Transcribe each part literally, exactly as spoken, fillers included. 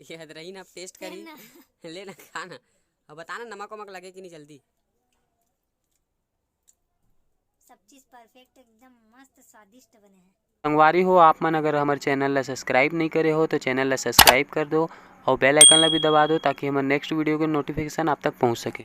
ये हद रही ना, अब टेस्ट करी। ना। ले ना, खा ना। अब बता ना, नमक वमक लगे कि नहीं जल्दी। सब चीज परफेक्ट, एकदम मस्त स्वादिष्ट बने हैं। संगवारी हो, आप मन अगर हमर चैनल ला सब्सक्राइब नहीं करे हो तो चैनल ला सब्सक्राइब कर दो और बेल आइकन ला भी दबा दो, ताकि हमर नेक्स्ट वीडियो के नोटिफिकेशन आप तक पहुंच सके।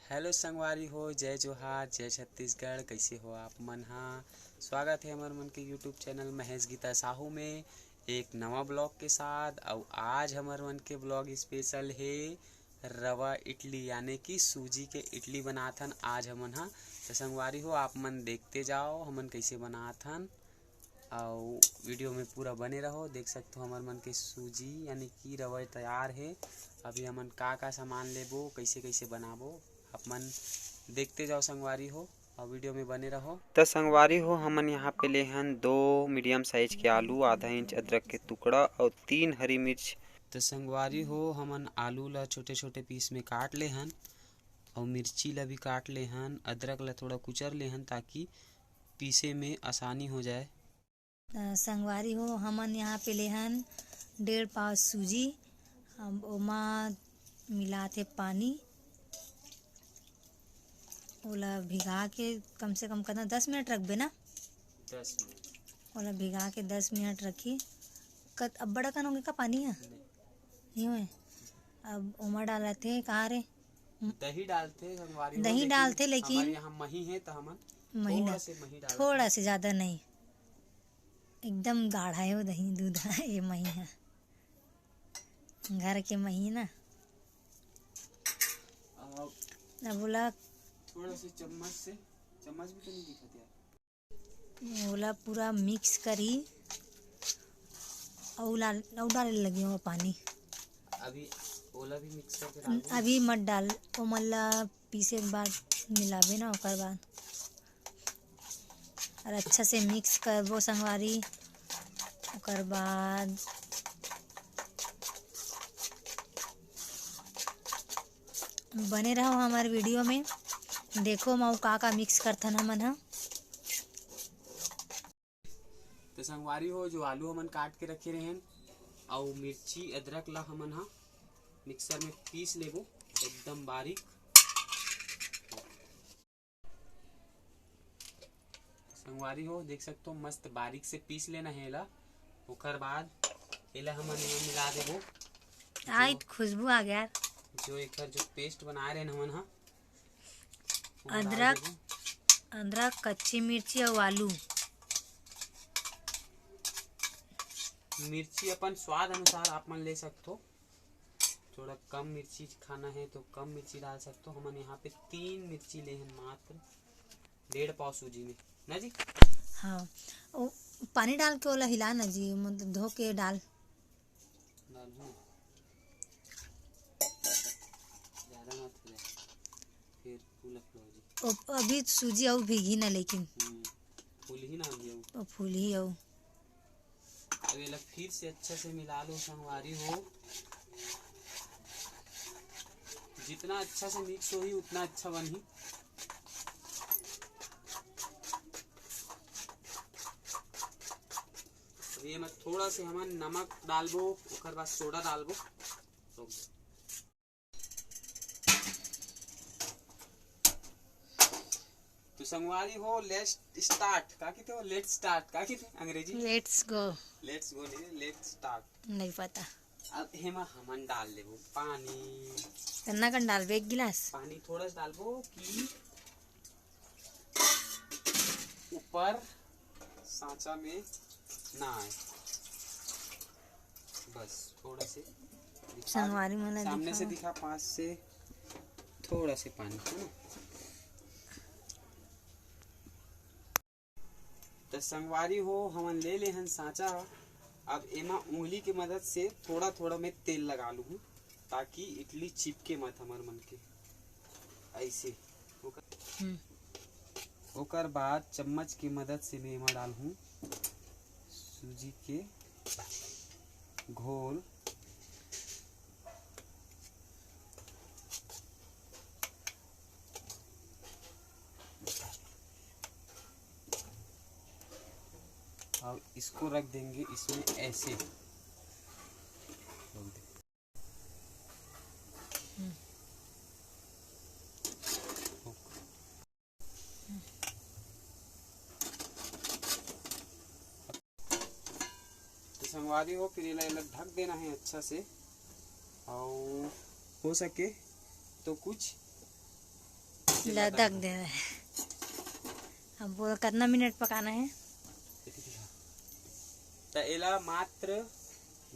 हेलो संगवारी हो, जय जोहार, जय छत्तीसगढ़। कैसे हो आप मन हा? स्वागत है हमर मन के यूट्यूब चैनल महेश गीता साहू में एक नवा ब्लॉग के साथ। और आज हमर मन के ब्लॉग स्पेशल है रवा इडली, यानी कि सूजी के इडली बनात हन आज हमन हा। तो संगवारी हो, आप मन देखते जाओ हमन कैसे बनात हन, अउ वीडियो में पूरा बने रहो। देख सकते हो हमर मन के सूजी यानी कि रवा तैयार है। अभी हमन का का सामान लेबो, कैसे कैसे बनाबो, आप मन देखते जाओ संगवारी हो, और वीडियो में बने रहो। तो संगवारी हो, हमन यहाँ पे लेहन दो मीडियम साइज के आलू, आधा इंच अदरक के टुकड़ा और तीन हरी मिर्च। तो संगवारी हो, हमन आलू ला छोटे छोटे पीस में काट लेहन और मिर्ची ला भी काट लेहन, अदरक ला थोड़ा कुचर लेहन, ताकि पीसे में आसानी हो जाए। अ, संगवारी हो, हमन यहाँ पे लेहन डेढ़ पाव सूजी, अब ओमा मिलात हे पानी, ओला भिगा के कम से कम कतना दस मिनट रखबे ना? दस मिनट। ओला भिगा के दस मिनट रखी। कत-, अब्बड़ अकन होगे का पानी ह? नहीं। नहीं होए। अब ओमा डालत हे, कहाँ रे? दही डालथे संगवारी हो, दही लेकिन डालथे, लेकिन हमर यहाँ मही है तो हमन मही थोड़ा डाल-, से मही डालथे। थोड़ा से, ज्यादा नहीं। एकदम गाढ़ा है वो दही, दूध है, ये मही है, घर के मही ना। अब अब बोला थोड़ा से चम्मच से, चम्मच भी तो नहीं दिखत यार। ओला पूरा मिक्स करी, अउ लाल, अउ डाले लगी हो पानी। अभी ओला भी मिक्स करके डाल दूँ। अभी मत डाल, ओमन ला पीसे के बाद मिलाबे ना, ओकर बाद। और अच्छा से मिक्स करबो संगवारी। ओकर बाद बने रहो हमर वीडियो में, देखो मऊ का का मिक्स करथन हमन ह। तो संगवारी हो, जो आलू हमन काट के रखे रहेन, अउ मिर्ची अदरक ला हमन ह मिक्सर में पीस लेबो एकदम बारीक। संगवारी हो, देख सकते हो, मस्त बारीक से पीस लेना है एला। ओकर बाद एला हमन एमा मिला देबो। आई जो, तो खुशबू आ गया यार। जो एकर जो पेस्ट बनाए रहेन हमन ह, ओमा डाल अदरक, देबो। अदरक, कच्ची मिर्ची अउ आलू। मिर्ची अपन स्वाद अनुसार आप मन ले सकथो। थोड़ा कम मिर्ची खाना है तो कम मिर्ची डाल सकथो। हमन यहाँ पे तीन मिर्ची ले हन मात्र डेढ़ पाव सूजी में, ना जी? हाँ, ओ, पानी डाल के ओला हिला ना जी, मतलब धो के डाल। डाल हूँ। ज़्यादा मत हो जाए, फिर फूला फूला हो जाए। ओ, अभी सूजी अउ भीगी ना, लेकिन हम्म, फूलही ना अभी अउ। ओ, फूलही अउ। अब एला फिर से अच्छा से मिला लो संगवारी हो, जितना अच्छा से मिक्स होही उतना अच्छा बनही। अब एमा थोड़ा से हमन नमक डालबो, ओकर बाद सोडा डालबो। तो संगवारी हो, let's start का कहिथे हो? Let's start का कहिथे अंग्रेजी? Let's go। Let's go नहीं, let's start। नहीं पता। अब हेमा हमन डाल लेबो पानी। कतना कन डालबे? एक गिलास? पानी थोड़ा सा डालबो कि ऊपर सांचा में ना आए। बस थोड़ा से दिखा दे। संगवारी मन ला सामने से दिखाओ। दिखा, पास से थोड़ा से पानी, है ना? तो संगवारी हो, हमन ले लेहन सांचा। अब एमा उंगली के मदद से थोड़ा थोड़ा मैं तेल लगा लूँ, ताकि इडली चिपके मत हमर मन के। ऐसे ओकर, हम्म। ओकर बाद चम्मच के मदद से मैं एमा डालहूँ सूजी के घोल। और इसको रख देंगे इसमें ऐसे। संगवारी हो, फिर एला, एला ढक देना है अच्छा से, अउ हो सके तो कुछ ला ढक देना है। अब वो कितना मिनट पकाना है? त एला मात्र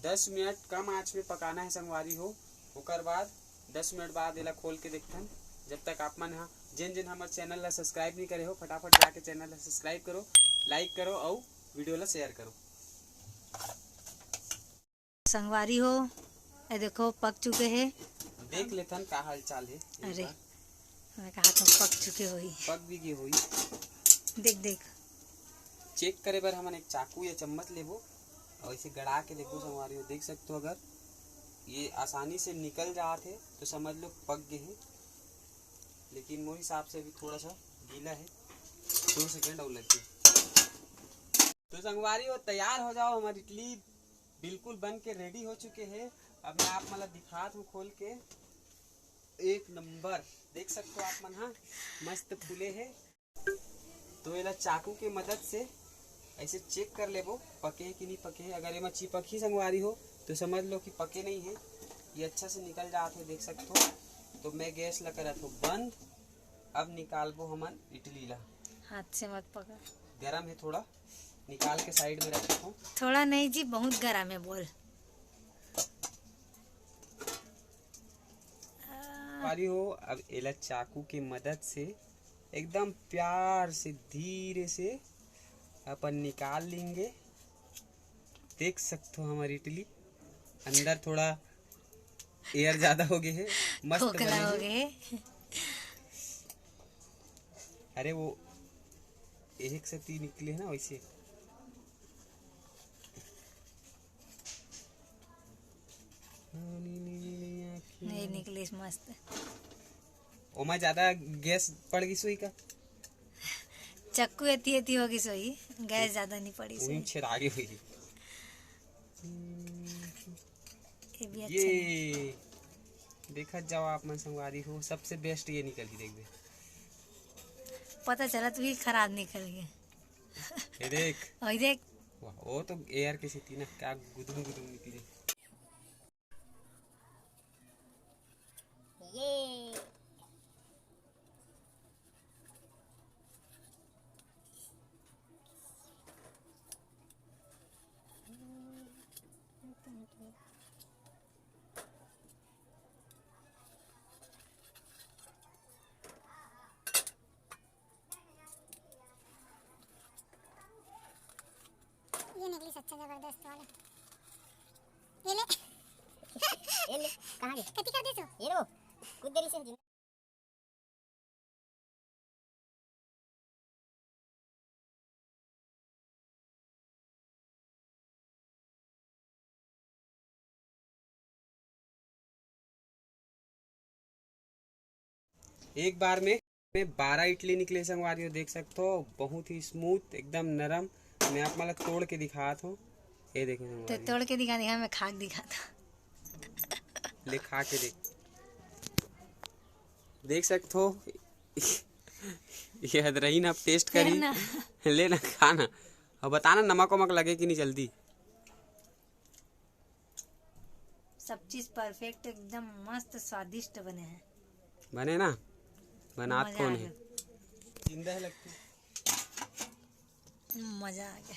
दस मिनट कम आंच में पकाना है संगवारी हो। ओकर बाद दस मिनट बाद एला खोल के देखथन। जब तक आप मन ह, जेन जेन हमर चैनल ला सब्सक्राइब नहीं करे हो, फटाफट जाके चैनल ला सब्सक्राइब करो, लाइक करो अउ वीडियो ला शेयर करो। संगवारी हो, ये देखो, पक चुके हे। देख लेथन का हाल चाल हे एक अरे, बार। मैं कहा था पक चुके होही। पक भी गे होही। देख, देख। चेक करे बर हमन एक चाकू या चम्मच लेबो अउ ऐसे गड़ा के देखो संगवारी हो। देख सकते हो, अगर ये आसानी से निकल जात हे तो समझ लो पक गे हे, लेकिन मोर हिसाब से अभी थोड़ा सा गीला हे। दो सेकंड अउ लग गे। तो संगवारी हो, तैयार हो जाओ, हमारी इडली बिल्कुल बन के रेडी हो चुके हे। अब मैं आप मन ला दिखात हूँ खोल के, एक नंबर। देख सकते हो आप मन, हाँ, मस्त फूले हे। तो एला चाकू के मदद से ऐसे चेक कर लेबो, पके हे कि नहीं पके हे। अगर एमा चिपकही संगवारी हो तो समझ लो कि पके नहीं हे, ये अच्छा से निकल जात हे, देख सकत हो। तो मैं गैस ला करत हो बंद। अब निकालबो हमन इडली ला। हाथ से मत पकड़। गरम हे थोड़ा, निकाल के साइड में रखत हो। थोड़ा नहीं जी, बहुत गरम है, बोल। आ, पारी हो, अब एला चाकू के मदद से एकदम प्यार से, धीरे से अपन निकाल लेंगे। देख सकत हो हमर इडली अंदर थोड़ा एयर ज्यादा हो गए हे, मस्त खोखला बने हो हे। गए। अरे वो एक से तीन निकले हे ना वैसे। नहीं निकले मस्त। ओमा ज्यादा गैस पड़ गई सोई का? चक्कू एती एती हो गई सोई, गैस ज्यादा नहीं पड़ी वही सोई। छेद आगे हुई। ये भी अच्छा ये नहीं। देखा जाओ आप मन संगवारी हो, सबसे बेस्ट ये निकल ही देखबे। पता चला तू ही खराब निकल गए। ये देख। और देख। वाह, वो तो एयर के सेती ना क्या गुदुम गुदुम निकले। ये ये निकली सच्चा जबरदस्त वाला। ये ले। ये ले, कहाँ गए? कति कर दे तू? ये लो, कुछ देरी से। एक बार में, में बारह इडली निकले संगवारी हो, देख सकते हो, बहुत ही स्मूथ, एकदम नरम। मैं आप मन ला तोड़ के दिखात हूँ, ये देखो तो संगवारी। तोड़ के दिखा, दिखा, मैं खा के दिखाता। ले खा के देख, देख सकते हो। ये हद रही ना, अब टेस्ट करी। ना। ले ना, खा ना। अब बताना नमक वमक लगे कि नहीं जल्दी। सब चीज परफेक्ट, एकदम मस्त स्वादिष्ट बने हे। बने ना? बनात मजा कौन आ हे? गया। जिंदा है लगती। मजा आ गया।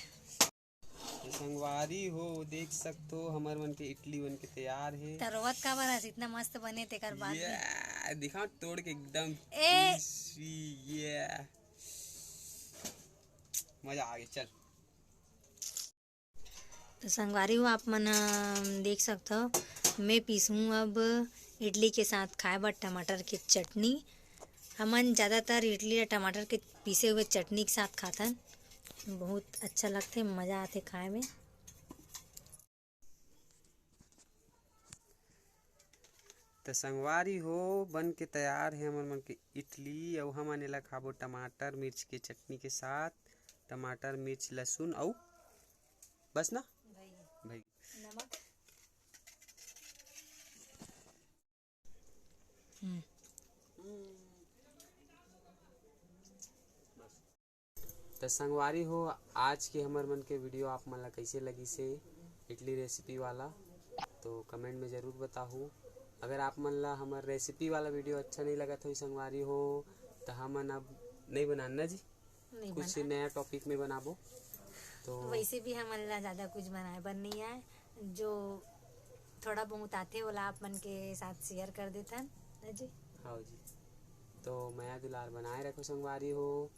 तो संगवारी हो, देख सकते हो, हमर मन के इडली बन के तैयार हे। त रोवत काबर हस? इतना मस्त बने तेकर बाद भी। ये दिखाओ तोड़ के एकदम ए! Crispy, ये। मजा आ गया, चल। तो संगवारी हो, आप मन, अ, देख सकत हो, मैं पीसहूँ अब इडली के साथ खाए बर टमाटर के चटनी। हमन ज़्यादातर इडली ला टमाटर के पीसे हुए चटनी के साथ खाथन, बहुत अच्छा लगथे, मज़ा आथे खाए में। त संगवारी हो, बन के तैयार हे हमर मन के इडली, अउ हमन एला खाबो टमाटर मिर्च के चटनी के साथ। टमाटर मिर्च लहसुन अउ बस ना भाई। भाई। नमक। हम्म। त संगवारी हो, आज के हमर मन के वीडियो आप मन ला कइसे लगिस हे, इडली रेसिपी वाला, तो कमेंट में ज़रूर बताहू। अगर आप मन ला हमर रेसिपी वाला वीडियो अच्छा नहीं लगत होही संगवारी हो, तो हमन अब नहीं बनान ना जी, नहीं कुछ बना। नया टॉपिक में बनाबो। तो वैसे भी हमन ला ज़्यादा कुछ बनाए बर नहीं आए, जो थोड़ा बहुत आथे ओला आप मन के साथ शेयर कर देथन ना जी। हाँ जी, तो मया दुलार बनाए रखो संगवारी हो,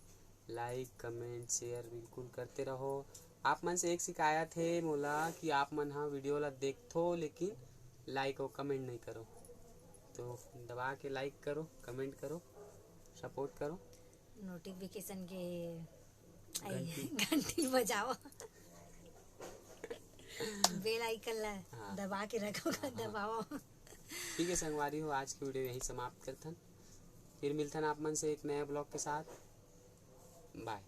लाइक कमेंट शेयर बिल्कुल करते रहो। आप मन से एक शिकायत है मोला कि आप मन हा वीडियो ला देखथो लेकिन लाइक और कमेंट नहीं करो, तो दबा के लाइक करो, कमेंट करो, सपोर्ट करो। नोटिफिकेशन के आई घंटी बजाओ, बेल आइकन ला हाँ। दबा के रखो, दबाओ। ठीक है संगवारी हो, आज की वीडियो यहीं समाप्त करथन, फिर मिलथन आप मन से एक नया ब्लॉग के साथ। बाय।